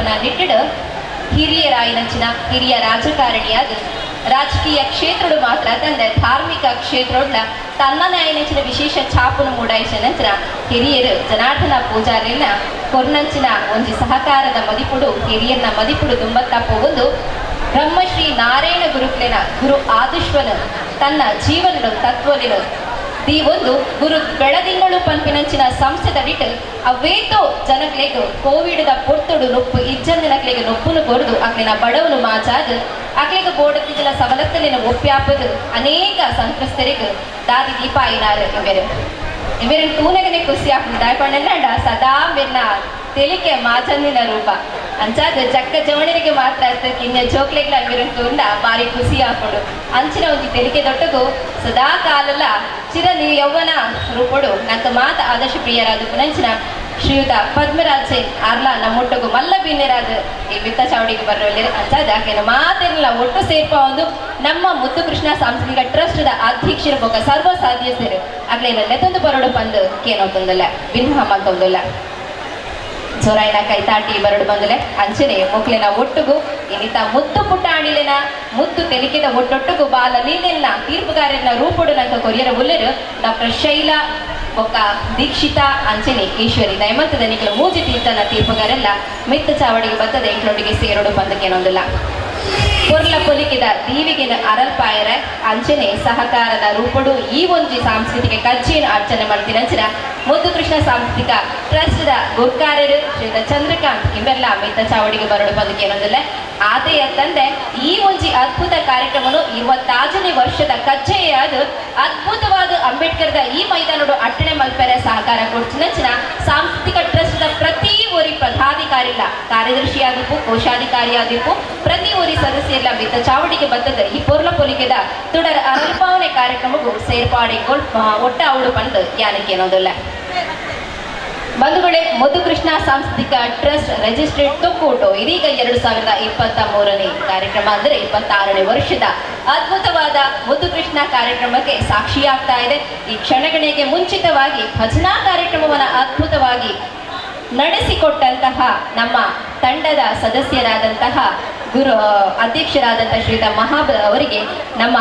ಮಲ್ಪುನ ನಿಟ್ಟಿಡು ಹಿರಿಯರಾಯಿನಂಚಿನ ಹಿರಿಯ ರಾಜಕಾರಣಿಯಾದ ರಾಜಕೀಯ ಕ್ಷೇತ್ರಡು ಮಾತ್ರ ತಂದೆ ಧಾರ್ಮಿಕ ಕ್ಷೇತ್ರಡ್ಲ ತನ್ನನೇ ಆಯಿನಂಚಿನ ವಿಶೇಷ ಛಾಪುನು ಮೂಡಾಯಿಸಿನಂಚಿನ ಹಿರಿಯರು ಜನಾರ್ದನ ಪೂಜಾರಿನ ಕೊರ್ನಂಚಿನ ಒಂಜಿ ಸಹಕಾರದ ಮದಿಪುಡು ಹಿರಿಯರ್ನ ಮದಿಪುಡು ದುಂಬತ್ತ ಪೋವೊಂದು ಬ್ರಹ್ಮಶ್ರೀ ನಾರಾಯಣ ಗುರುಕ್ಲೆನ ಗುರು ಆದುಶ್ವನ ತನ್ನ ಜೀವನದ ತತ್ವಲಿನ ಒಂದು ಗುರು ಬೆಳದಿಂಗಳು ಪನ್ಪಿನಂಚಿನ ಸಂಸ್ಥೆದಡಿಟ್ ಅವೇತೋ ಜನಕ್ಲೆಗ್ ಕೋವಿಡ್ ದ ಪೊರ್ತುಡು ನೊಪ್ಪು ಇಜ್ಜಂದಿನಕ್ಲೆಗ್ ನೊಪ್ಪುನು ಕೊರ್ದು ಅಕ್ಲೆನ ಬಡವನು ಮಾಚಾದ್ ಅಕ್ಲೆಗ್ ಬೋಡತ್ತಿನ ಸವಲತ್ತಲಿನ ಒಪ್ಪ್ಯಾಪದು ಅನೇಕ ಸಂತ್ರಸ್ತರಿಗೆ ದಾದಿ ದೀಪಾಯಿನಾರು ಇವೆರು. ಇವೆರನ್ ತೂನಗನೆ ಖುಷಿ ಆಪುಂಡು. ದಾಯೆ ಪಂಡ ಸದಾ ಮೆನ್ನ ತೆಲಿಕೆ ಮಾಚಂದಿನ ರೂಪ ಅಂಚಾದ ಜಕ್ಕ ಜವಣರಿಗೆ ಮಾತ್ರ ಕಿನ್ಯ ಜೋಕ್ಲೆಗ್ಲ ಇವೆರನ್ ತೂಂಡ ಬಾರಿ ಖುಷಿ ಆಪುಂಡು. ಅಂಚಿನ ಒಂಜಿ ತೆಲಿಕೆ ದೊಟ್ಟಗು ಸದಾ ಕಾಲಲ ಚಿರ ನೀವು ಯೌವನ ರೂಪಡು ನಂಕ ಮಾತ ಆದರ್ಶ ಪ್ರಿಯರಾದ ಪುನಂಚಿನ ಶ್ರೀಯುತ ಪದ್ಮರಾಜ್ ಜೈನ್ ಆರ್ಲ ನಮ್ಮೊಟ್ಟಗು ಮಲ್ಲ ಬಿನ್ನೆರಾದ ಈ ಬಿತ್ತ ಚಾವಡಿಗೆ ಬರೋಲ್ಲಿ ಅಂಚಾದ ಆಕೆನ ಮಾತೆಲ್ಲ ಒಟ್ಟು ಸೇರ್ಪ ಒಂದು ನಮ್ಮ ಮುತ್ತುಕೃಷ್ಣ ಸಾಂಸ್ಕೃತಿಕ ಟ್ರಸ್ಟ್ the ಅಧ್ಯಕ್ಷರು ಬೊಕ್ಕ ಸರ್ವ ಸದಸ್ಯರು ಅಕ್ಲೇನ ಲೆತ್ತೊಂದು ಬರೋಡು ಬಂದು ಕೇನೋತೊಂದಲ್ಲ ಬಿನ್ಹ ಮಲ್ತೊಂದಲ್ಲ ಜೋರಾಯಿನ ಕೈತಾಟಿ ಬರಡು ಬಂದಲೆ ಅಂಚನೆ ಮೊಕ್ಲೆನ ಒಟ್ಟುಗು ಇನ್ನಿತ ಮುತ್ತು ಪುಟ್ಟಾಣಿಲೆನ ಮುತ್ತು ತೆಲಿಕೆದ ಒಟ್ಟೊಟ್ಟುಗು ಬಾಲ ಲೀಲೆನ ತೀರ್ಪುಗಾರನ ರೂಪುಡು ನಂಕ ಕೊರಿಯರ ಉಲ್ಲೆರು ಡಾಕ್ಟರ್ ಶೈಲಾ ಬೊಕ್ಕ ದೀಕ್ಷಿತಾ ಅಂಚನೆ ಈಶ್ವರಿ ದಯಮಂತದ ನಿಕಲ ಮೂಜಿ ತೀರ್ಥನ ತೀರ್ಪುಗಾರೆಲ್ಲ ಮಿತ್ತ ಚಾವಡಿಗೆ ಬತ್ತದ ಎಂಕ್ಲೊಟ್ಟಿಗೆ ಸೇರೋಡು ಬಂದಕ್ಕೇನೊಂದಿಲ್ಲ. ಪೊರ್ಲ ಪೊಲಿಕೆದ ದೀವಿಗೆನ ಅರಲ್ಪಾಯರ ಅಂಚನೆ ಸಹಕಾರದ ರೂಪಡು ಈ ಒಂಜಿ ಸಾಂಸ್ಕೃತಿಕ ಕಜ್ಜಿಯನ್ನು ಅರ್ಚನೆ ಮಾಡ್ತಿನಂಚಿನ ಮುದ್ದು ಕೃಷ್ಣ ಸಾಂಸ್ಕೃತಿಕ ಟ್ರಸ್ಟ್ the ಗುರ್ಕಾರರು ಶ್ರೀಯುತ ಚಂದ್ರಕಾಂತ್ ಇವೆಲ್ಲ ಮಿತ್ತ ಚಾವಡಿಗೆ ಬರಡು ಬಂದಕ್ಕೇನೊಂದಿಲ್ಲ. ಆತೆಯ ತಂದೆ ಈ ಒಂಜಿ ಅದ್ಭುತ ಕಾರ್ಯಕ್ರಮನು 26ನೇ ವರ್ಷದ ಕಜ್ಜೆಯಾದ ಅದ್ಭುತವಾದ ಅಂಬೇಡ್ಕರ್ದ ಈ ಮೈದಾನಡು ಅಟ್ಟಣೆ ಮಲ್ಪೆರೆ ಸಹಕಾರ ಕೊಡ್ಚಿನಂಚಿನ ಸಾಂಸ್ಕೃತಿಕ ಟ್ರಸ್ಟ್ the ಪ್ರತಿ ಒರಿ ಪದಾಧಿಕಾರಿಲ್ಲ ಕಾರ್ಯದರ್ಶಿಯಾದಿಪ್ಪು ಕೋಶಾಧಿಕಾರಿಯಾದಿಪ್ಪು ಪ್ರತಿ ಒರಿ ಸದಸ್ಯರೆಲ್ಲ ಮಿತ್ತ ಚಾವಡಿಗೆ ಬತ್ತದ ಈ ಪೊರ್ಲ ಪೊಲಿಕೆದ ತುಡರ ಅರಲ್ಪಾವನೆ ಕಾರ್ಯಕ್ರಮಕ್ಕೂ ಸೇರ್ಪಾಡಿ ಒಟ್ಟ ಅವಳು ಬಂದು ಯಾನಕ್ಕೇನೋದಿಲ್ಲ. ಬಂಧುಗಳೇ, ಮಧುಕೃಷ್ಣ ಸಾಂಸ್ಕೃತಿಕ ಟ್ರಸ್ಟ್ ರಿಜಿಸ್ಟ್ರೇಟ್ ತೊಕ್ಕೋಟು ಇದೀಗ 2023ನೇ ಕಾರ್ಯಕ್ರಮ ಅಂದರೆ 26ನೇ ವರ್ಷದ ಅದ್ಭುತವಾದ ಮುದ್ದುಕೃಷ್ಣ ಕಾರ್ಯಕ್ರಮಕ್ಕೆ ಸಾಕ್ಷಿಯಾಗ್ತಾ ಇದೆ. ಈ ಕ್ಷಣಗಣೆಗೆ ಮುಂಚಿತವಾಗಿ ಭಜನಾ ಕಾರ್ಯಕ್ರಮವನ್ನು ಅದ್ಭುತವಾಗಿ ನಡೆಸಿಕೊಟ್ಟಂತಹ ನಮ್ಮ ತಂಡದ ಸದಸ್ಯರಾದಂತಹ ಗುರು ಅಧ್ಯಕ್ಷರಾದಂತಹ ಶ್ರೀಯುತ ಮಹಾಬ ಅವರಿಗೆ ನಮ್ಮ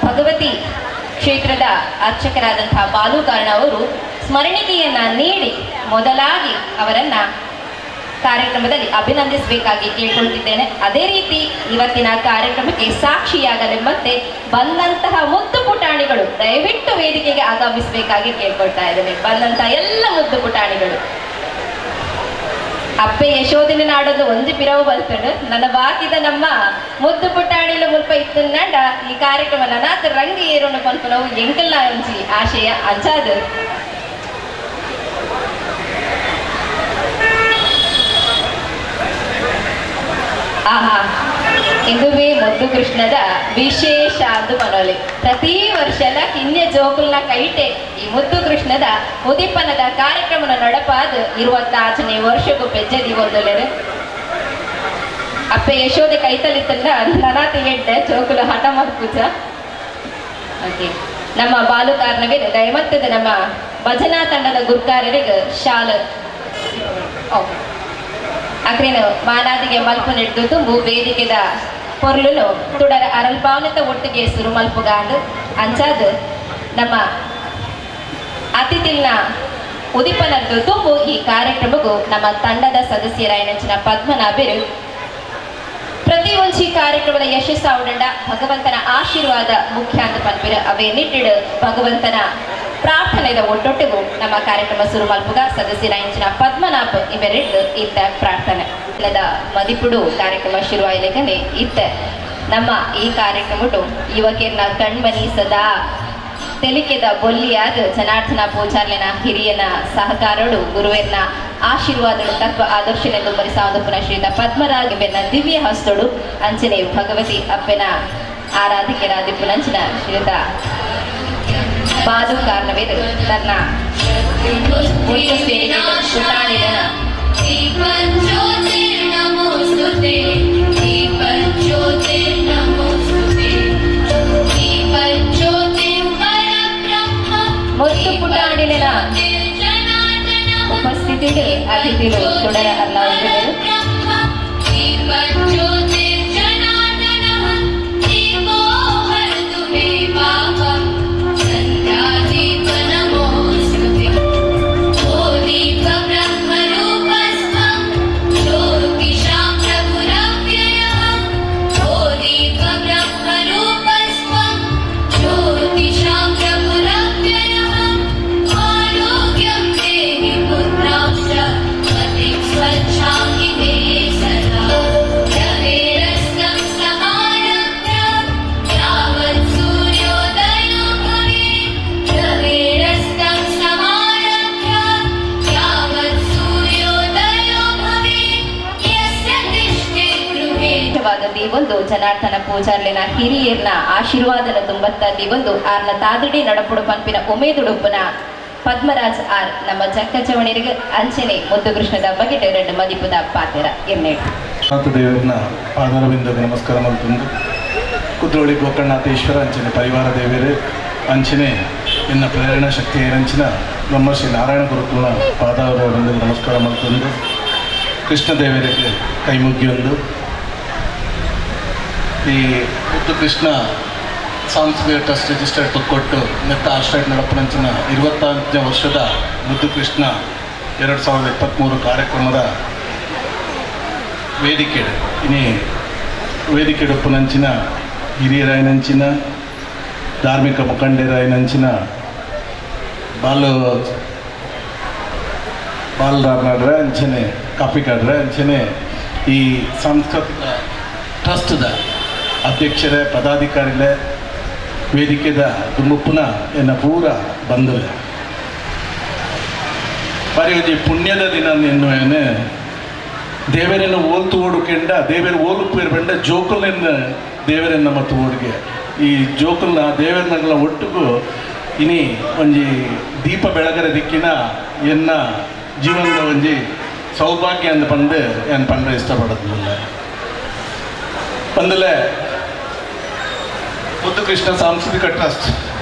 ಭಗವತಿ ಕ್ಷೇತ್ರದ ಅರ್ಚಕರಾದಂತಹ ಬಾಲುಕಾರಣ ಅವರು ಸ್ಮರಣಿಕೆಯನ್ನ ನೀಡಿ ಮೊದಲಾಗಿ ಅವರನ್ನ ಕಾರ್ಯಕ್ರಮದಲ್ಲಿ ಅಭಿನಂದಿಸಬೇಕಾಗಿ ಕೇಳ್ಕೊಳ್ತಿದ್ದೇನೆ. ಅದೇ ರೀತಿ ಇವತ್ತಿನ ಕಾರ್ಯಕ್ರಮಕ್ಕೆ ಸಾಕ್ಷಿಯಾಗಲೆಂಬಂತೆ ಬಂದಂತಹ ಮುದ್ದು ಪುಟಾಣಿಗಳು ದಯವಿಟ್ಟು ವೇದಿಕೆಗೆ ಆಗಮಿಸಬೇಕಾಗಿ ಕೇಳ್ಕೊಳ್ತಾ ಇದ್ದೇನೆ. ಬಂದಂತಹ ಎಲ್ಲ ಮುದ್ದು ಪುಟಾಣಿಗಳು ಅಪ್ಪೆ ಯಶೋದಿನ ನಾಡೋದು ಒಂದು ಪಿರವು ಬಲ್ತಂಡು ನನ್ನ ಬಾಕಿದ ನಮ್ಮ ಮುದ್ದು ಪುಟಾಣಿಲ ಮುಲ್ಪ ಇತ್ತಂಡ ಈ ಕಾರ್ಯಕ್ರಮ ನನಾತ ರಂಗ ಏರೋಣ ಪನ್ಪುನವು ಎಂಕಲ್ನ ಒಂಜಿ ಆಶಯ ಅಂಚಾದು. ಆಹಾ, ಇಂದುವೇ ಮುದ್ದು ಕೃಷ್ಣದ ವಿಶೇಷ ಅಂದು ಮನೋಲಿ ಪ್ರತಿ ವರ್ಷಲ ಕಿನ್ಯ ಜೋಕುಲ್ನ ಕೈಟೆ ಈ ಮುದ್ದು ಕೃಷ್ಣದ ಉದಿಪನದ ಕಾರ್ಯಕ್ರಮನ ನಡಪಾದ 26ನೇ ವರ್ಷಕ್ಕೂ ಪೆಜ್ಜೆ ದಿವೊಂದುಲೆರು. ಅಪ್ಪೆ ಯಶೋದೆ ಕೈತಲಿತ್ತಂಡ ನನಾತ ಎಡ್ಡೆ ಜೋಕುಲು ಹಠ ಮಲ್ಪುಜ. ಓಕೆ, ನಮ್ಮ ಬಾಲುಕಾರನವೇ ದಯಮತ್ತದ ನಮ್ಮ ಭಜನಾ ತಂಡದ ಗುರ್ಕಾರರಿಗೆ ಶಾಲ ಓಕೆ ಅಕ್ರೇನು ಮಾನಾದಿಗೆ ಮಲ್ಪು ನೆಡ್ದು ತುಂಬು ವೇದಿಕೆದ ಪೊರ್ಲುನು ತುಡರ ಅರಲ್ಪಾವನಿತ ಒಟ್ಟಿಗೆ ಸುರು ಮಲ್ಪುಗಾಂದು ಅಂಚಾದ ನಮ್ಮ ಅತಿಥಿಲ್ನ ಉದಿಪನದ್ದು ತುಂಬು ಈ ಕಾರ್ಯಕ್ರಮಕ್ಕೂ ನಮ್ಮ ತಂಡದ ಸದಸ್ಯರಾಯನಂಚಿನ ಪದ್ಮನಾಭರು ಪ್ರತಿ ಒಂಜಿ ಕಾರ್ಯಕ್ರಮದ ಯಶಸ್ಸಾವುಡಂಡ ಭಗವಂತನ ಆಶೀರ್ವಾದ ಮುಖ್ಯ ಅಂತ ಪನ್ಪಿರ ಅವೇ ನಿಟ್ಟಿಡು ಭಗವಂತನ ಪ್ರಾರ್ಥನೆದ ಒಟ್ಟೊಟ್ಟಿಗೂ ನಮ್ಮ ಕಾರ್ಯಕ್ರಮ ಸುರು ಮಲ್ಪುಗ ಸದಸ್ಯರಾಯಂಚಿನ ಪದ್ಮನಾಭ ಇವೆರಡು ಇತ್ತ ಪ್ರಾರ್ಥನೆ ಇಲ್ಲದ ಮದಿಪುಡು ಕಾರ್ಯಕ್ರಮ ಶುರುವಾಯ್ಲೆಗನೆ ಇತ್ತ ನಮ್ಮ ಈ ಕಾರ್ಯಕ್ರಮಟು ಯುವಕಿಯರ್ನ ಕಣ್ಮನಿ ಸದಾ ತೆಲಿಕೆದ ಬೊಲ್ಲಿಯಾದ ಜನಾರ್ದನ ಪೂಜಾರ್ಲೆನ ಹಿರಿಯನ ಸಹಕಾರಡು ಗುರುವೆರ್ನ ಆಶೀರ್ವಾದಡು ತತ್ವ ಆದರ್ಶನೆಂದು ಬರಿಸಾವಂದು ಪುನಃ ಶ್ರೀಯುತ ಪದ್ಮರಾಜ್ ಬೆನ್ನ ದಿವ್ಯ ಹಸ್ತೋಡು ಅಂಚನೆ ಭಗವತಿ ಅಪ್ಪೆನ ಆರಾಧಕರಾದಿ ಪುನಂಚಿನ ಶ್ರೀಯುತ ಬಾಲು ಕಾರಣವೇದು ತನ್ನ ಒಟ್ಟು ಸೇರಿಕೆ ಪುಟಾಣಿನ ಮುತ್ತು ಪುಟಾಣಿನ ಉಪಸ್ಥಿತಿ ಅತಿಥಿಗಳು ತುಡರ ಅಲ್ಲಾವುದರು. ಆದರ್ಶವಾದ ದೀವೊಂದು ಜನಾರ್ದನ ಪೂಜಾರ್ಲಿನ ಹಿರಿಯರ್ನ ಆಶೀರ್ವಾದನ ತುಂಬತ್ತ ದೀವೊಂದು ಆರ್ನ ತಾದಿಡಿ ನಡಪುಡು ಪನ್ಪಿನ ಉಮೇದುಡುಪ್ಪುನ ಪದ್ಮರಾಜ್ ಆರ್ ನಮ್ಮ ಜಕ್ಕ ಚವಣಿರಿಗೆ ಅಂಚನೆ ಮುದ್ದು ಕೃಷ್ಣದ ಬಗೆಟ್ ಎರಡು ಮದಿಪುದ ಪಾತೆರ ಎನ್ನೇಡು. ದೇವರನ್ನ ಪಾದರವಿಂದಕ್ಕೆ ನಮಸ್ಕಾರ ಮಲ್ತೊಂದು, ಕುದ್ರೋಳಿ ಗೋಕರ್ಣನಾಥೇಶ್ವರ ಅಂಚನೆ ಪರಿವಾರ ದೇವರು ಅಂಚನೆ ಎನ್ನ ಪ್ರೇರಣಾ ಶಕ್ತಿ ಅಂಚಿನ ಬ್ರಹ್ಮಶ್ರೀ ನಾರಾಯಣ ಗುರುಕುಲ ಪಾದರವಿಂದಕ್ಕೆ ನಮಸ್ಕಾರ ಮಲ್ತೊಂದು, ಕೃಷ್ಣ ದೇವರಿಗೆ ಕೈ ಮುಗಿಯೊಂದು, ಈ ಮುದ್ದು ಕೃಷ್ಣ ಸಾಂಸ್ಕೃತಿಕ ಟ್ರಸ್ಟ್ ರಿಜಿಸ್ಟರ್ಡ್ ಕೊಟ್ಟು ನೆತ್ತ ಆಶ್ರಯ ನಡಪನಂಚಿನ 25ನೇ ವರ್ಷದ ಮುದ್ದು ಕೃಷ್ಣ 2023 ಕಾರ್ಯಕ್ರಮದ ವೇದಿಕೆ ಇನಿ ವೇದಿಕೆ ಉಪ್ಪುನಂಚಿನ ಹಿರಿಯರಾಯನಂಚಿನ ಧಾರ್ಮಿಕ ಮುಖಂಡರಾಯನಂಚಿನ ಬಾಲು ಬಾಲರಾರ್ನಾಡ್ರೆ ಅಂಚನೆ ಕಾಪಿಕಾಡ್ರೆ ಅಂಚನೆ ಈ ಸಾಂಸ್ಕೃತಿಕ ಟ್ರಸ್ಟ್ದ ಅಧ್ಯಕ್ಷರೇ, ಪದಾಧಿಕಾರಿಗಳೇ, ವೇದಿಕೆದ ದುಂಬುಪ್ಪುನ ಎನ್ನ ಪೂರ ಬಂಧುವೆ, ಬಾರಿ ಒಂಜಿ ಪುಣ್ಯದ ದಿನ ಎನ್ನುವೇನೆ. ದೇವರನ್ನು ಓಲ್ತು ಓಡುಕೆಂಡ ದೇವರು ಓಲುಪ್ಪು ಬೆಂಡ ಜೋಕುಲೆನ್ನ ದೇವರನ್ನ ಮತ್ತು ಓಡಿಗೆ ಈ ಜೋಕುಲ್ನ ದೇವರನ್ನಗಳ ಒಟ್ಟಿಗೂ ಇನಿ ಒಂಜಿ ದೀಪ ಬೆಳಗರ ದಿಕ್ಕಿನ ಎನ್ನ ಜೀವನದ ಒಂಜಿ ಸೌಭಾಗ್ಯ ಅಂದ್ ಪಂದು ಏನ್ ಪಂಡ ಇಷ್ಟಪಡೋದಿಲ್ಲ. ಪಂದಲೆ ಮುದ್ದು ಕೃಷ್ಣ ಸಾಂಸ್ಕೃತಿಕ ಟ್ರಸ್ಟ್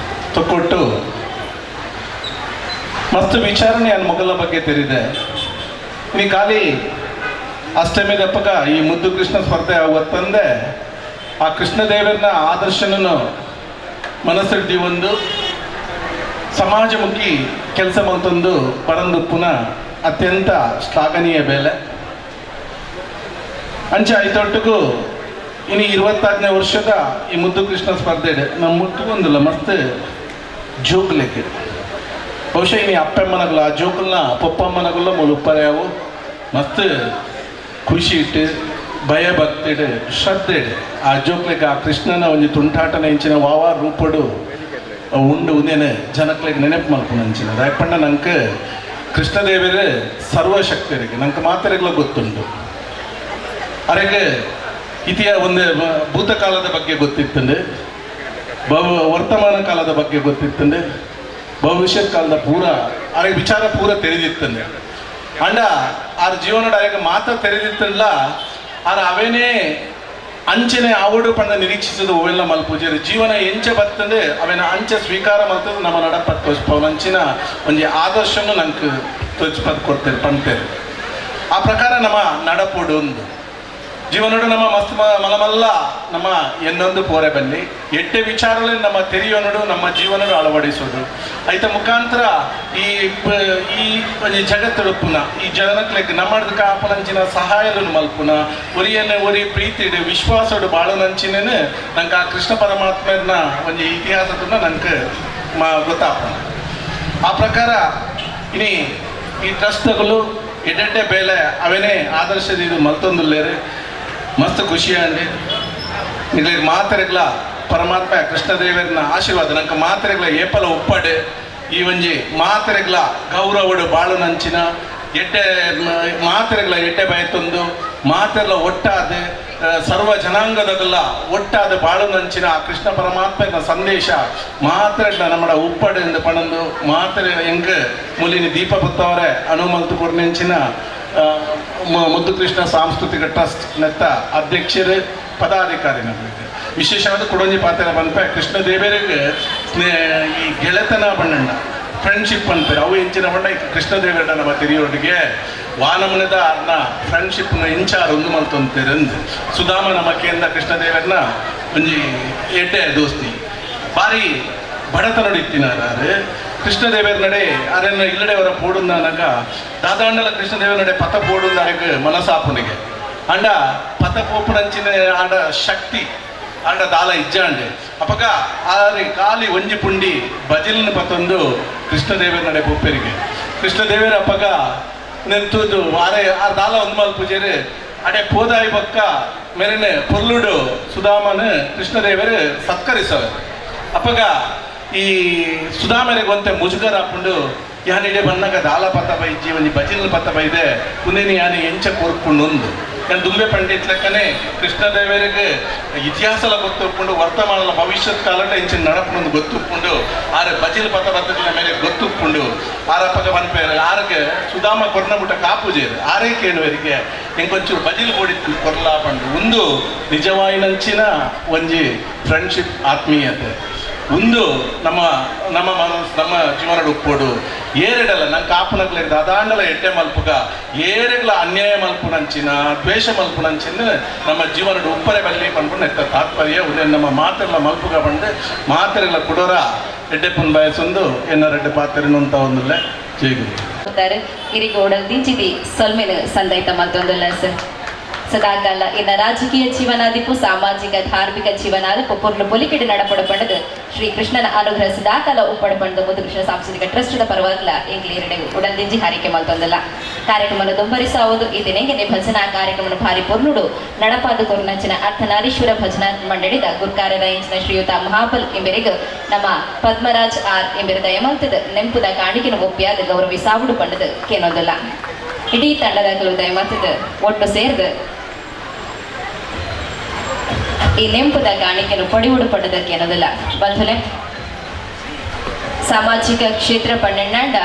ತೊಕ್ಕೊಟ್ಟು ಮಸ್ತ್ ವಿಚಾರಣೆ ಅನ್ ಮೊಗಲ ಬಗ್ಗೆ ತೆರಿದೆ. ನೀ ಖಾಲಿ ಅಷ್ಟಮಿ ದಪ್ಪಕ ಈ ಮುದ್ದು ಕೃಷ್ಣ ಸ್ಪರ್ಧೆ ಆವತ್ತಂದೆ ಆ ಕೃಷ್ಣದೇವರನ್ನ ಆದರ್ಶನನ್ನು ಮನಸ್ಸಿಡ್ದಿ ಒಂದು ಸಮಾಜಮುಖಿ ಕೆಲಸ ಮಲ್ತೊಂದು ಪರಂದು ಪುನಃ ಅತ್ಯಂತ ಶ್ಲಾಘನೀಯ ಬೇಲೆ. ಅಂಚ ಐತೊಟ್ಟಿಗೂ ಇನ್ನು 25ನೇ ವರ್ಷದ ಈ ಮುದ್ದು ಕೃಷ್ಣ ಸ್ಪರ್ಧೆ ನಮ್ಮ ಮುಟ್ಟು ಒಂದಿಲ್ಲ ಮಸ್ತ್ ಜೋಕ್ಲೆಕ್ಕೆ. ಬಹುಶಃ ಇನಿ ಅಪ್ಪಮ್ಮನಗುಲ ಆ ಜೋಕುಲ್ನ ಪೊಪ್ಪಮ್ಮನಗುಲ ಮುಳುಪ್ಪರ್ಯಾವು ಮಸ್ತ್ ಖುಷಿ ಇಟ್ಟು ಭಯ ಭಕ್ತಿಡು ಶ್ರದ್ಧೆ ಆ ಜೋಕ್ಲೆಗ್ ಆ ಕೃಷ್ಣನ ಒಂಜಿ ತುಂಟಾಟನ ಇಂಚಿನ ವಾವಾ ರೂಪಡು ಉಂಡು ಉಂದೇನೆ ಜನಕ್ಲೆಗ್ ನೆನಪು ಮಲ್ಪುನ ಅಂಚಿನ. ದಾಯೆಪಂಡ ನಂಕ್ ಕೃಷ್ಣದೇವರು ಸರ್ವಶಕ್ತರಿಗೆ ನಂಗೆ ಮಾತೆರೆಗ್ಲ ಗೊತ್ತುಂಡು. ಅರೆಗೆ ಇತಿಯ ಒಂದು ಭೂತಕಾಲದ ಬಗ್ಗೆ ಗೊತ್ತಿತ್ತಂಡು, ವರ್ತಮಾನ ಕಾಲದ ಬಗ್ಗೆ ಗೊತ್ತಿತ್ತಂಡು, ಭವಿಷ್ಯತ್ ಕಾಲದ ಪೂರ ಅರೆಗೆ ವಿಚಾರ ಪೂರ ತೆರೆದಿತ್ತಂಡೆ. ಅಂಡ ಆರ್ ಜೀವನದ ಅರೆಗೆ ಮಾತ್ರ ತೆರೆದಿತ್ತಂಡ್ಲ ಆರ್ ಅವೇನೇ ಅಂಚನೆ ಆವಡು ಪಂಡ ನಿರೀಕ್ಷಿಸಿದ ಓವೆಲ್ಲ ಮಲ್ಪೂಜೆರು. ಜೀವನ ಎಂಚೆ ಬತ್ತಂದೆ ಅವೇನ ಅಂಚೆ ಸ್ವೀಕಾರ ಮಲ್ತದ ನಮ್ಮ ನಡಪ ತೋಜ್ಪವನಂಚಿನ ಒಂಜಿ ಆದರ್ಶನು ನಂಗೆ ತೋಜ್ಪದ್ ಕೊಡ್ತೇವೆ ಪಂತೇರು. ಆ ಪ್ರಕಾರ ನಮ್ಮ ನಡಪೋಡು ಒಂದು ಜೀವನೋಡು ನಮ್ಮ ಮಸ್ತ್ ಮಲಮಲ್ಲ ನಮ್ಮ ಎನ್ನೊಂದು ಪೋರೆ ಬಲ್ಲಿ ಎಟ್ಟೆ ವಿಚಾರಗಳಲ್ಲಿ ನಮ್ಮ ತೆರೆಯೋನಡು ನಮ್ಮ ಜೀವನಡು ಅಳವಡಿಸೋದು. ಐತ ಮುಖಾಂತರ ಈ ಈ ಒಂಜಿ ಜಗತ್ತುಡುಪ್ಪುನ ಈ ಜನಕ್ಲೆಗ್ ನಮ್ಮ ಕಾಪನಂಚಿನ ಸಹಾಯలను ಮಲ್ಪುನ ಒರಿಯನ್ನೇ ಒರಿ ಪ್ರೀತಿಡು ವಿಶ್ವಾಸಡು ಬಾಳುನಂಚಿನೇ ನಂಗೆ ಆ ಕೃಷ್ಣ ಪರಮಾತ್ಮನ ಒಂಜಿ ಇತಿಹಾಸದನ್ನ ನಂಗೆ ಗೊತ್ತಾಪುನ. ಆ ಪ್ರಕಾರ ಇನಿ ಈ ಟ್ರಸ್ಟ್ಗಳು ಎಡ್ಡೆಡ್ಡೆ ಬೇಲೆ ಅವೇನೇ ಆದರ್ಶದ ಇದು ಮಲ್ತೊಂದುಲ್ಲೇರು. ಮಸ್ತ್ ಖುಷಿ ಅಂడి. ನಿಗಳಿಗೆ ಮಾತೆರೆಗ್ಲ ಪರಮಾತ್ಮ ಕೃಷ್ಣದೇವರನ ಆಶೀರ್ವಾದ ನಂಗೆ ಮಾತೆರೆಗ್ಲ ಏಪಲ ಉಪ್ಪಡು. ಈ ಒಂಜಿ ಮಾತೆರೆಗ್ಲ ಗೌರವಡು ಬಾಳುನಂಚಿನ ಎಡ್ಡೆ ಮಾತೆರೆಗ್ಲ ಎಡ್ಡೆ ಬಯತೊಂದು ಮಾತೆರ್ಲ ಒಟ್ಟಾದ ಸರ್ವ ಜನಾಂಗದಗಲ್ಲ ಒಟ್ಟಾದ ಬಾಳುನಂಚಿನ ಆ ಕೃಷ್ಣ ಪರಮಾತ್ಮನ ಸಂದೇಶ ಮಾತೆರೆಗ್ಲ ನಮ್ಮಡ ಉಪ್ಪಡು ಎಂದು ಪಣಂದು ಮಾತೆರೆ ಎಂಗ್ ಮುಲಿನಿ ದೀಪ ಪುತ್ತವರೆ ಅನುಮಲ್ತು ಕೊರ್ನೆಂಚಿನ ಮುದ್ದು ಕೃಷ್ಣ ಸಾಂಸ್ಕೃತಿಕ ಟ್ರಸ್ಟ್ ನೆತ್ತ ಅಧ್ಯಕ್ಷರು ಪದಾಧಿಕಾರಿ ನಮಗೆ ವಿಶೇಷವಾದ ಕುಡೊಂಜಿ ಪಾತ್ರ ಪನ್ಪೆ. ಕೃಷ್ಣ ದೇವರಿಗೆ ಈ ಗೆಳೆತನ ಬಣ್ಣಣ್ಣ ಫ್ರೆಂಡ್ಶಿಪ್ ಅನ್ಪೇರು. ಅವು ಎಂಚಿನ ಬಣ್ಣ ಈ ಕೃಷ್ಣ ದೇವರ ನಮ್ಮ ತೆರಿಯೋಟಿಗೆ ವಾನಮನದ ಅರ್ನ ಫ್ರೆಂಡ್ಶಿಪ್ನ ಇಂಚಾರ ಒಂದು ಮಲ್ತೊಂತೇರಂದು ಸುಧಾಮನ ಮಕ್ಕೆಯಿಂದ ಕೃಷ್ಣದೇವರನ್ನ ಒಂಜಿ ಎಡ್ಡೆ ದೋಸ್ತಿ. ಬಾರಿ ಬಡತನಡು ಇತ್ತಿನಾರು ಕೃಷ್ಣದೇವರ ನಡೆ ಅರೆನ ಇಲ್ಲಡೆ ಅವರ ಪೋಡುಂದಾನಗ ದಾದಾಂಡಲ ಕೃಷ್ಣದೇವರ ನಡೆ ಪಥ ಪೋಡುಂದ ಅರೆಗ್ ಮನಸಾಪುನಿಗೆ ಅಂಡ ಪಥ ಪೋಪುನಂಚಿನ ಆಂಡ ಶಕ್ತಿ ಅಂಡ ದಾಲ ಇಜ್ಜಾಂಡೆ. ಅಪಗ ಆರಿ ಖಾಲಿ ಒಂಜಿ ಪುಂಡಿ ಬಜಿಲ್ನ ಪತ್ತೊಂದು ಕೃಷ್ಣದೇವರ ನಡೆ ಪೊಪ್ಪೆರಿಗೆ ಕೃಷ್ಣದೇವರ ಅಪಗ ನೆಂತುದು ಆರೆ ಆ ದಾಲ ಒಂದು ಮಲ್ ಪೂಜೆರು ಅಡೆ ಪೋದಾಯಿ ಬೊಕ್ಕ ಮೆರೆನೆ ಪೊರ್ಲುಡು ಸುಧಾಮನ ಕೃಷ್ಣದೇವರು ಸತ್ಕರಿಸವೆ. ಅಪಗ ಈ ಸುಧಾಮರಿಗೆ ಒಂತೆ ಮುಜುಗರ ಹಾಕೊಂಡು ಯಾನಿಡೆ ಬನ್ನಗ ದಾಲ ಪತ್ತ ಬೈಜಿ ಒಂಜಿ ಬಜಿಲ್ ಪತ್ತ ಬೈದೆ ಉಂದೇನಿ ಯಾನಿ ಎಂಚ ಕೊರ್ಪುಂಡು ಒಂದು. ನಾನು ದುಂಬೆ ಪಂಡಿತ್ ಲೆಕ್ಕನೆ ಕೃಷ್ಣದೇವರಿಗೆ ಇತಿಹಾಸಲ ಗೊತ್ತುಪ್ಪುಂಡು, ವರ್ತಮಾನದ ಭವಿಷ್ಯತ್ ಕಾಲಟ ಇಂಚಿನ ನಡಪುಂಡು ಗೊತ್ತುಪ್ಪುಂಡು, ಆರೆ ಬಜಿಲ್ ಪಥ ಬತ್ತದಿನ ಮೇಲೆ ಗೊತ್ತುಪ್ಪುಂಡು. ಆರಪ್ಪಗ ಪನ್ಪೇರು ಆರಗೆ ಸುಧಾಮ ಕೊರ್ನ ಬುಟ್ಟ ಕಾಪುಜೇರು ಆರೇ ಕೇಳುವರಿಗೆ ಇಂಕೊಂಚೂರು ಬಜಿಲ್ ಬೋಡಿ ಕೊರ್ಲಾ ಪಂಡು. ಒಂದು ನಿಜವಾಯಿನಂಚಿನ ಒಂಜಿ ಫ್ರೆಂಡ್ಶಿಪ್, ಆತ್ಮೀಯತೆ ಒಂದು ನಮ್ಮ ನಮ್ಮ ಮನಸ್ ನಮ್ಮ ಜೀವನಡ್ ಉಪ್ಪೊಡು. ಏರೆಡಲ ನಂಗೆ ಕಾಪುನಕ್ಲೆ ದಾದಾಂಡಲ ಎಡ್ಡೆ ಮಲ್ಪುಗ, ಏರೆಗ್ಲ ಅನ್ಯಾಯ ಮಲ್ಪುನಂಚಿನ ದ್ವೇಷ ಮಲ್ಪುನಂಚಿನ ನಮ್ಮ ಜೀವನಡ್ ಉಪ್ಪರೆ ಬಲ್ಲಿ ಪನ್ಪುನ ಎತ್ತ ತಾತ್ಪರ್ಯ. ಉದಯ ನಮ್ಮ ಮಾತೆರ್ಲ ಮಲ್ಪುಗ ಪಂಡು ಮಾತೆರೆಗ್ಲ ಕುಡೋರ ಎಡ್ಡೆ ಪುನ್ ಬಯಸೊಂದು ಎನ್ನ ರೆಡ್ಡೆ ಪಾತೆರನುಂತ ಒಂದುಲ್ಲೆ. ಜೈ ಗುರು. ಇರಿಗೋಡಲ್ ದಿಂಚಿದಿ ಸೊಲ್ಮೆನು ಸಂದೈತ ಮಲ್ತೊಂದುಲ್ಲ ಸರ್. ಸದಾಕಾಲ ಇನ್ನ ರಾಜಕೀಯ ಜೀವನಾದಿಪು ಸಾಮಾಜಿಕ ಧಾರ್ಮಿಕ ಜೀವನಾದಿಪು ಪೊರ್ಲು ಪೊಲಿಕೆಡು ನಡಪಡ ಪಂಡದು ಶ್ರೀ ಕೃಷ್ಣನ ಅನುಗ್ರಹ ಸದಾಕಾಲ ಉಪ್ಪಡ ಪಂಡ ಮುದ್ದು ಕೃಷ್ಣ ಸಾಂಸ್ಕೃತಿಕ ಟ್ರಸ್ಟ್ ಪರವಾಗಿಲ್ಲ ಎಂಕ್ಲೇರಡೆ ಉಡಲ್ದಿಂಜಿ ಹಾರಿಕೆ ಮಲ್ತೊಂದಲ್ಲ. ಕಾರ್ಯಕ್ರಮವನ್ನು ದುಂಬರಿಸಾವುದು ಈ ದಿನಂಗೆನೆ ಭಜನಾ ಕಾರ್ಯಕ್ರಮ ಭಾರಿ ಪೊರ್ನುಡು ನಡಪಾದ ಕೊರ್ನಂಚಿನ ಅರ್ಥನಾರೀಶ್ವರ ಭಜನಾ ಮಂಡಳಿದ ಗುರ್ಕಾರರ ಇಂಚಿನ ಶ್ರೀಯುತ ಮಹಾಬಲ್ ಎಂಬೆರೆಗ್ ನಮ್ಮ ಪದ್ಮರಾಜ್ ಆರ್ ಎಂಬೆರ ದಯಮಲ್ತದ ನೆಂಪುದ ಕಾಣಿಕೆನ ಒಪ್ಪಿಯಾದ ಗೌರವಿಸಾವುಡು ಪಂಡದು ಕೇನೊಂದಲ್ಲ. ಇಡೀ ತಂಡದ ಕೆಲವು ದಯಮಲ್ತದ ಒಟ್ಟು ಸೇರ್ದು ಈ ನೆಂಪುದ ಕಾಣಿಕೆಯನ್ನು ಪಡಿವುಡು ಪಡೆದಕ್ಕೆ ಅನ್ನೋದಿಲ್ಲ. ಬಂಧುಲೆ, ಸಾಮಾಜಿಕ ಕ್ಷೇತ್ರ ಪನ್ನೆಂಡ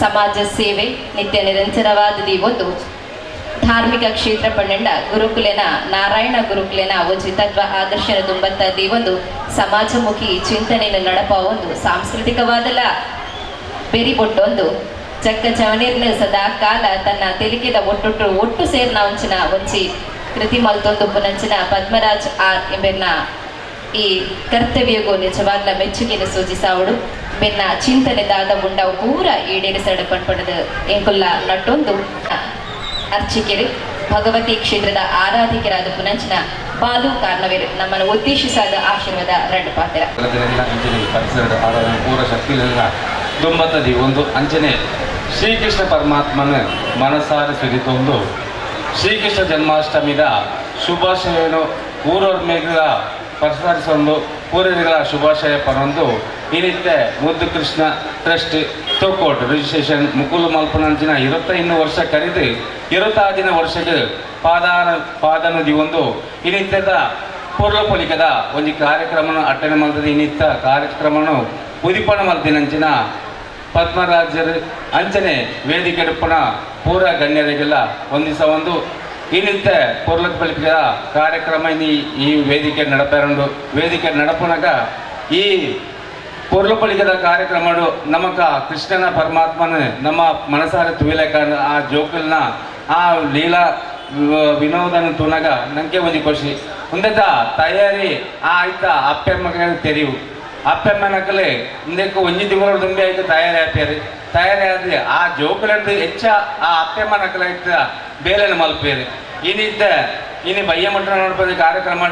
ಸಮಾಜ ಸೇವೆ ನಿತ್ಯ ನಿರಂತರವಾದ ಒಂದು ಧಾರ್ಮಿಕ ಕ್ಷೇತ್ರ ಪನ್ನೆಂಡ ಗುರುಕುಲೆನ ನಾರಾಯಣ ಗುರುಕುಲೆನ ಒಂಜಿ ತತ್ವ ಆದರ್ಶನ ತುಂಬತ್ತ ಒಂದು ಸಮಾಜಮುಖಿ ಚಿಂತನೆಯನ್ನು ನಡಪ ಒಂದು ಸಾಂಸ್ಕೃತಿಕವಾದಲ ಬೆರಿ ಬೊಟ್ಟೊಂದು ಚಕ್ಕ ಚವನೀರ್ನ ಸದಾ ಕಾಲ ತನ್ನ ತೆಲಿಕೆದ ಒಟ್ಟುಟ್ಟು ಒಟ್ಟು ಸೇರ್ನ ಒಂಚಿನ ಒಂಚಿ ಕೃತಿ ಮಲ್ತೊಂದು ಪುನಂಚಿನ ಪದ್ಮರಾಜ್ ಆರ್ ಎಂಬೆರ್ನ ಈ ಕರ್ತವ್ಯಗೂ ನಿಜವಾಗ್ಲ ಮೆಚ್ಚುಗೆಯನ್ನು ಸೂಚಿಸಾವಡು. ಬೆನ್ನ ಚಿಂತನೆ ದಾದ ಉಂಡವು ಪೂರ ಈಡೇರಿಸಡ ಪಡ್ಪಡದು ಎಂಕುಲ್ಲ ನಟ್ಟೊಂದು ಅರ್ಚಿಕೆರು ಭಗವತಿ ಕ್ಷೇತ್ರದ ಆರಾಧಿಕರಾದ ಪುನಂಚಿನ ಬಾಲು ಕಾರ್ನವೇರು ನಮ್ಮನ್ನು ಉದ್ದೇಶಿಸಾದ ಆಶೀರ್ವಾದ ರಡ್ಡು ಪಾತ್ರ. ಪರಿಸರದ ಆರಾಧನೆ ಪೂರ ಶಕ್ತಿಲೆಲ್ಲ ದುಂಬತ್ತದಿ ಒಂದು ಅಂಚನೆ ಶ್ರೀಕೃಷ್ಣ ಪರಮಾತ್ಮನ ಮನಸಾರ ಸುರಿತೊಂದು ಶ್ರೀಕೃಷ್ಣ ಜನ್ಮಾಷ್ಟಮಿದ ಶುಭಾಶಯನು ಊರವ್ರ ಮೇಗಳ ಪರಸಾರಿಸೊಂದು ಪೂರರಿಗಳ ಶುಭಾಶಯ ಪರೊಂದು ಈ ರೀತಿ ಮುದ್ದು ಕೃಷ್ಣ ಟ್ರಸ್ಟ್ ತೋಕೋಟ್ ರಿಜಿಸ್ಟ್ರೇಷನ್ ಮುಕುಲು ಮಲ್ಪನಂಚಿನ 25 ವರ್ಷ ಕರೆದು 26ನೇ ವರ್ಷಕ್ಕೆ ಪಾದನದಿ ಒಂದು ಈ ನಿತ್ಯದ ಪೂರ್ವಪೊಲಿಕದ ಒಂದು ಕಾರ್ಯಕ್ರಮನ ಅಟ್ಟಣೆ ಮಲ್ತದ. ಈ ನಿತ್ಯ ಕಾರ್ಯಕ್ರಮನು ಉದಿಪನ ಮಲ್ತಿನಂಚಿನ ಪದ್ಮರಾಜರು ಅಂಚನೆ ವೇದಿಕೆ ಪುನ ಪೂರ ಗಣ್ಯರಿಗೆಲ್ಲ ಒಂದಿಸ ಒಂದು ಈ ನಿತ್ಯ ಪೂರ್ಲಕ ಪಲಿಕದ ಕಾರ್ಯಕ್ರಮ ಈ ವೇದಿಕೆ ನಡಪೇರಂಡು ವೇದಿಕೆ ನಡಪುನಗ ಈ ಪೊರ್ಲುಪಳಿಕದ ಕಾರ್ಯಕ್ರಮಡು ನಮಕ ಕೃಷ್ಣನ ಪರಮಾತ್ಮನ ನಮ್ಮ ಮನಸಾರ ತುವಿಲಕ ಆ ಜೋಕುಲ್ನ ಆ ಲೀಲಾ ವಿನೋದನ ತುನಗ ನಂಗೆ ಒಂಜಿ ಖುಷಿ ಉಂದೆತ ತಯಾರಿ ಆ ಆಯ್ತ ಅಪ್ಪೆಮ್ಮಗ ತೆರಿವು ಅಪ್ಪೆಮ್ಮನಕಲೆ ಇಂದಕ್ಕೆ ಒಂಜಿ ತಿಂಗಳು ದುಂಬೆ ಆಯ್ತು ತಯಾರಿ ಆಪೇರು ತಯಾರಿ ಆದ್ರೆ ಆ ಜೋಕುಲಂದು ಹೆಚ್ಚ ಆ ಅಪ್ಪೆಮ್ಮನಕಲೆ ಆಯ್ತ ಬೇಲೆನ ಮಲ್ಪೇರು ಇನಿದ್ದ ಇನಿ ಬಯ್ಯ ಮಟ್ಟ ನೋಡ್ಬೋದು ಕಾರ್ಯಕ್ರಮ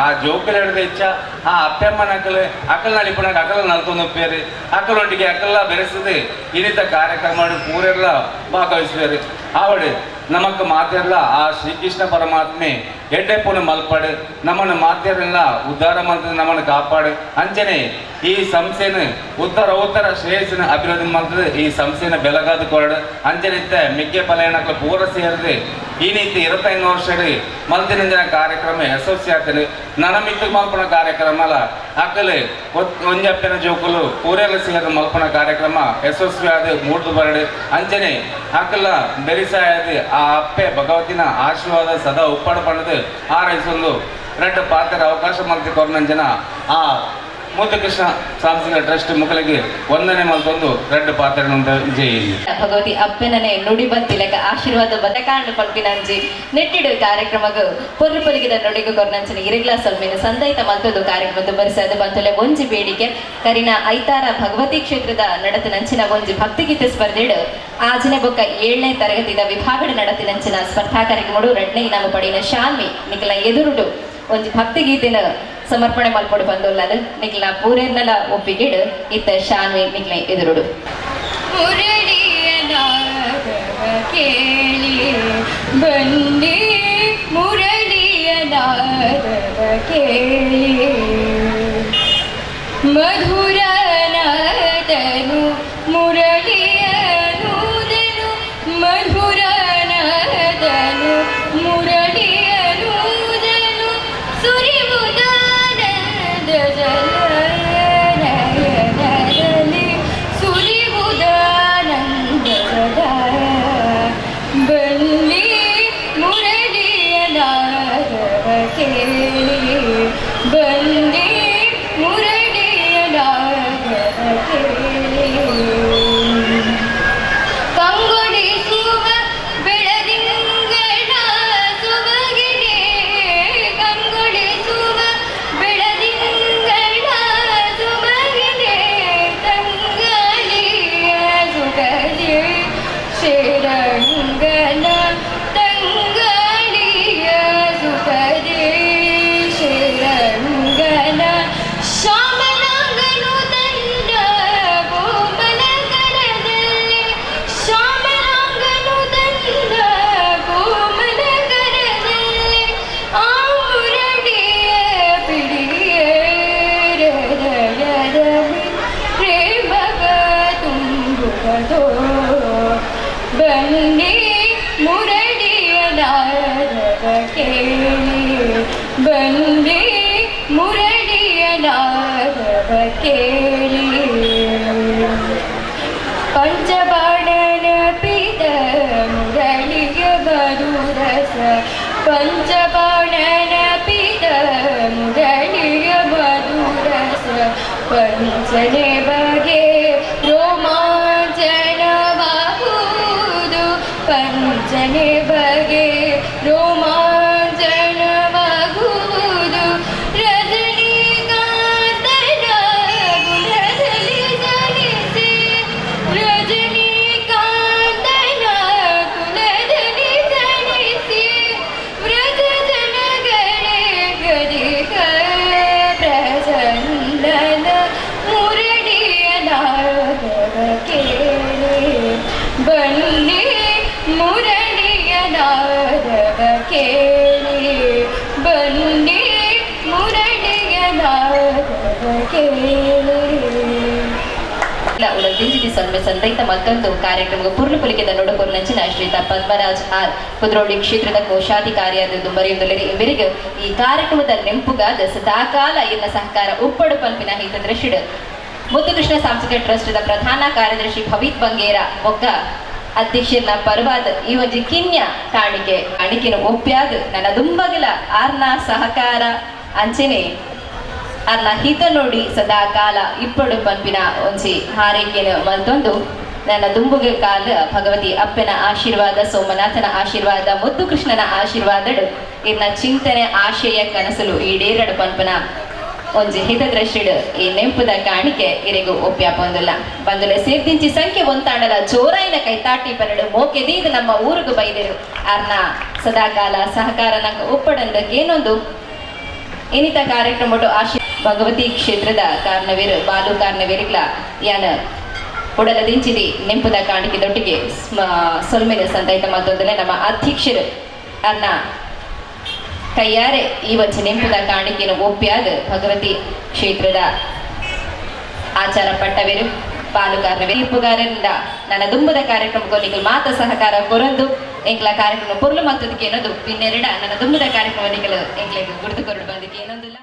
ಆ ಜೋಕುలు ಹಿಡಿದು ಹೆಚ್ಚ ಆ ಅಪ್ಪೆಮ್ಮನ ಅಕಲ್ ಅಕಲ್ ನಲಿಪುನಾಗ ಅಕಲ್ ನಲ್ತೊಂದು ಪೇರು ಅಕಲೊಂಟಿಗೆ ಅಕಲ್ಲ ಬೆರೆಸದು ಇನ್ನಿತ ಕಾರ್ಯಕ್ರಮ ಪೂರೆಲ್ಲ ಭಾಗವಹಿಸ್ಬೇರು. ಆವಡು ನಮಕ್ ಮಾತೆಲ್ಲ ಆ ಶ್ರೀಕೃಷ್ಣ ಪರಮಾತ್ಮೆ ಎಡ್ಡೆ ಪುನ ಮಲ್ಪಡು ನಮ್ಮನ್ನು ಮಾತೆರೆಲ್ಲ ಉದ್ಧಾರ ಮಲ್ತದೆ ನಮ್ಮನ್ನು ಕಾಪಾಡು ಅಂಚನೆ ಈ ಸಂಸ್ಥೆನ ಉತ್ತರ ಉತ್ತರ ಶ್ರೇಯಸ್ಸಿನ ಅಭಿವೃದ್ಧಿ ಮಲ್ತದೆ ಈ ಸಂಸ್ಥೆನ ಬೆಳಗಾದ ಕೊರಡು ಅಂಚನೆ ಮಿಕ್ಕೆ ಪಲಯನಕ್ಲ ಪೂರ ಸೇರಿದೆ ಈ ನೀತಿ 25 ವರ್ಷ ಮಲ್ತಿನಂಜನ ಕಾರ್ಯಕ್ರಮ ಯಶಸ್ವಿ ಆಗ್ತದೆ. ನನಮಿತ್ತು ಮಲ್ಪನ ಕಾರ್ಯಕ್ರಮ ಅಲ್ಲ ಅಕ್ಕಲೆ ಒಂಜಪ್ಪನ ಜೋಕುಲು ಪೂರೆಲ್ಲ ಸೇರಿದ ಮಲ್ಪನ ಕಾರ್ಯಕ್ರಮ ಯಶಸ್ವಿ ಆದ ಮೂಡ್ದು ಬರಡು ಅಂಚನೆ ಅಕ್ಕಲ ಬೆರಿಸಾಯದು ಆ ಅಪ್ಪೆ ಭಗವತಿನ ಆಶೀರ್ವಾದ ಸದಾ ಉಪ್ಪಾಡು ಪಣ್ಣದು ಆರೈಸೊಂದು ರೆಡ್ಡ ಪಾತ್ರ ಅವಕಾಶ ಮಲ್ತಿ ಕೊರ್ನಂಜನ ಆ ಮುದ್ದು ಕೃಷ್ಣ ಸಾಂಸ್ಕೃತಿಕ ಟ್ರಸ್ಟ್ ಮುಖಲಿಗೆ ವಂದನೆ ಮಲ್ತೊಂದು ರೆಡ್ಡ ಪಾತ್ರ ಜೈ. ಭಗವತಿ ಅಪ್ಪನನೆ ನುಡಿ ಬತ್ತಿಲೆಕ ಆಶೀರ್ವಾದ ಬದಕಾಂಡು ಪಲ್ಪಿನಂಜಿ ನೆಟ್ಟಿಡು ಕಾರ್ಯಕ್ರಮಗ್ ಪೊರ್ಲು ಪೊಲಿಗಿದ ನುಡಿಗು ಕೊರ್ನಂಚಿನ ಇರಿಗ್ಲಾ ಸೊಲ್ಮೆನು ಸಂದೈತ ಮಲ್ತೊಂದು ಕಾರ್ಯಕ್ರಮ ಬರಿಸದು ಬಂತೊಲೆ ಒಂಜಿ ಬೇಡಿಕೆ ಕರಿನ ಐತಾರ ಭಗವತಿ ಕ್ಷೇತ್ರದ ನಡತಿನಂಚಿನ ಒಂಜಿ ಭಕ್ತಿಗೀತೆ ಸ್ಪರ್ಧೆಡು ಆಜನೆ ಬೊಕ್ಕ 7ನೇ ತರಗತಿದ ವಿಭಾಗದ ನಡತಿನಂಚಿನ ಸ್ಪರ್ಧಾ ಕಾರ್ಯಕ್ರಮಡು ರಡ್ನೇ ಇನಾಮ ಪಡಿನ ಶಾನ್ವಿ ನಿಕಲ ಎದುರುಡು ಒಂಜಿ ಭಕ್ತಿಗೀತೆನ ಸಮರ್ಪಣೆ ಮಲ್ಪೊಡು ಬಂದೊಲ್ಲದು ನಿಕ್ಲ ಪೂರೆರ್ನಲ ಒಪ್ಪಿಗೆಡು ಇತ್ತ ಶಾನ್ವಿ ನಿಕ್ಲ ಎದುರುಡು. ಮುರಳಿಯನಾದವ ಕೇಳಿ ಬನ್ನಿ ಮುರಳಿಯನಾದವ ಕೇಳಿ ಮಧುರನಾದನು ಮುರಳಿಯನೂದನು ಮಧುರನಾದನು ಮುರಳಿಯನೂದನು. ಕೇಳಿ ಬನ್ನಿ, ಮುರಳಿಯ ನಾದವ ಕೇಳಿ. ಪಂಚಬಾಣನ ಪಿತ ಮುರಳಿಯ ಮಧುರಸ, ಪಂಚಬಾಣನ ಪಿತ ಮುರಳಿಯ ಮಧುರಸ, ಪಂಚನೆ ಬಗೆ ರೋಮಾಂಚನವಾಗುವುದು, ಪಂಚನೆ ಬಗೆ ರೋಮಾಂಚನವಾಗುವುದು. ರಜನಿಕಾಂತನ ಕುಲದಲ್ಲಿ ಜನಿಸಿ, ರಜನಿಕಾಂತನ ಕುಲದಲ್ಲಿ ಜನಿಸಿ, ವ್ರಜ ಜನಗಳಿಗೆ ಪ್ರಸನ್ನನ ಮುರಳಿಯ ನಾದವ ಕೇಳಿ ಬನ್ನಿ, ಮುರಳಿಯ ನಾದವ ಕೇಳಿ ಬನ್ನಿ, ಮುರಳಿಯ ನಾದವ ಕೇಳಿ. ಉಡದಿಂಚಿತಿ ಸೊನ್ನೆ ಸಂದೈತ ಮತ್ತೊಂದು ಕಾರ್ಯಕ್ರಮ ಪೂರ್ಣ ಪುಲಿಕೆದ ನೋಡಕೋರ್ನಂಚಿನ ಶ್ರೀತ ಪದ್ಮರಾಜ್ ಆರ್, ಕುದ್ರೋಳಿ ಕ್ಷೇತ್ರದ ಕೋಶಾಧಿಕಾರಿಯಾದ ದುಂಬರಿಯುಂದಲರಿ. ಇವರಿಗೆ ಈ ಕಾರ್ಯಕ್ರಮದ ನೆಂಪುಗಾದ ಸದಾಕಾಲ ಇನ್ನ ಸಹಕಾರ ಉಪ್ಪಡು ಪಲ್ಪಿನ ಹಿತದೃಷ್ಟಿಡ್ ಮುತ್ತುಕೃಷ್ಣ ಸಾಂಸ್ಕೃತಿಕ ಟ್ರಸ್ಟ್ ಪ್ರಧಾನ ಕಾರ್ಯದರ್ಶಿ ಭವಿತ್ ಬಂಗೇರ ಬೊಕ್ಕ ಅಧ್ಯಕ್ಷರನ್ನ ಪರವಾದ ಈ ಒಂಜಿ ಕಿನ್ಯ ಕಾಣಿಕೆ ಕಾಣಿಕೆನ ಒಪ್ಪ್ಯಾದ ನನ್ನ ದುಂಬಗಲ ಆರ್ನ ಸಹಕಾರ ಅಂಚನೆ ಅರ್ನ ಹಿತ ನೋಡಿ ಸದಾ ಕಾಲ ಇಪ್ಪಡು ಪನ್ಪಿನ ಒಂಜಿ ಹಾರೈಕೆನ ಮಲ್ತೊಂದು, ನನ್ನ ದುಂಬುಗೆ ಕಾಲ ಭಗವತಿ ಅಪ್ಪನ ಆಶೀರ್ವಾದ, ಸೋಮನಾಥನ ಆಶೀರ್ವಾದ, ಮುದ್ದು ಕೃಷ್ಣನ ಆಶೀರ್ವಾದಡು ಇರ್ನ ಚಿಂತನೆ, ಆಶಯ, ಕನಸಲು ಈಡೇರಡು ಪನ್ಪನ ಒಂಜಿ ಹಿತದೃಷ್ಟಿಡ್ ಈ ನೆಂಪುದ ಕಾಣಿಕೆ ಇರೆಗು ಒಪ್ಪ್ಯಾಪೊಂದುಲ್ಲ. ಬಂದುಲೆ ಸೇರ್ದಿಂಚಿ ಸಂಖ್ಯೆ ಒಂತಾಂಡಲ ಜೋರಾಯಿನ ಕೈತಾಟಿ ಪನ್ನಡು ಮೋಕೆದೀದು ನಮ್ಮ ಊರುಗು ಬೈದಿರು. ಅರ್ನ ಸದಾಕಾಲ ಸಹಕಾರ ನಂಗೆ ಒಪ್ಪಡಂದ ಏನೊಂದು ಇನ್ನಿತ ಕಾರ್ಯಕ್ರಮ ಆಶಿ ಭಗವತಿ ಕ್ಷೇತ್ರದ ಕಾರ್ನವೀರ್ ಬಾಲು ಕಾರ್ನವೀರ್ಗ್ಲ ಯಾನ ಉಡಲ ದಿಂಚಿದಿ ನೆಂಪುದ ಕಾಣಿಕೆದೊಟ್ಟಿಗೆ ಸೊಲ್ಮೆನ ಸಂದೈತ ಮತ್ತೊಂದನೆ. ನಮ್ಮ ಅಧ್ಯಕ್ಷರು ಅನ್ನ ಕೈಯಾರೆ ಈ ಒಂಜಿ ನೆಂಪುದ ಕಾಣಿಕೆಯನ್ನು ಒಪ್ಪ್ಯಾದ ಭಗವತಿ ಕ್ಷೇತ್ರದ ಆಚಾರ ಪಟ್ಟವೇರು ಬಾಲುಗಾರನ ತೀರ್ಪುಗಾರರಿಂದ ನನ್ನ ದುಂಬದ ಕಾರ್ಯಕ್ರಮಕ್ಕೆ ನಿಕಲ್ ಮಾತ ಸಹಕಾರ ಕೊರೊಂದು ಎಂಕ್ಲ ಕಾರ್ಯಕ್ರಮ ಪೊರ್ಲು ಮತ್ತದಕ್ಕೆ ಏನೊಂದು ಪಿನ್ನೆರಡ ನನ್ನ ದುಂಬದ ಕಾರ್ಯಕ್ರಮ ನಿಕಲ್ ಎಂಕ್ಲೆಗ್ ಗುರ್ತು ಕೊರಡು ಬಂದಕ್ಕೆ ಏನೊಂದಿಲ್ಲ.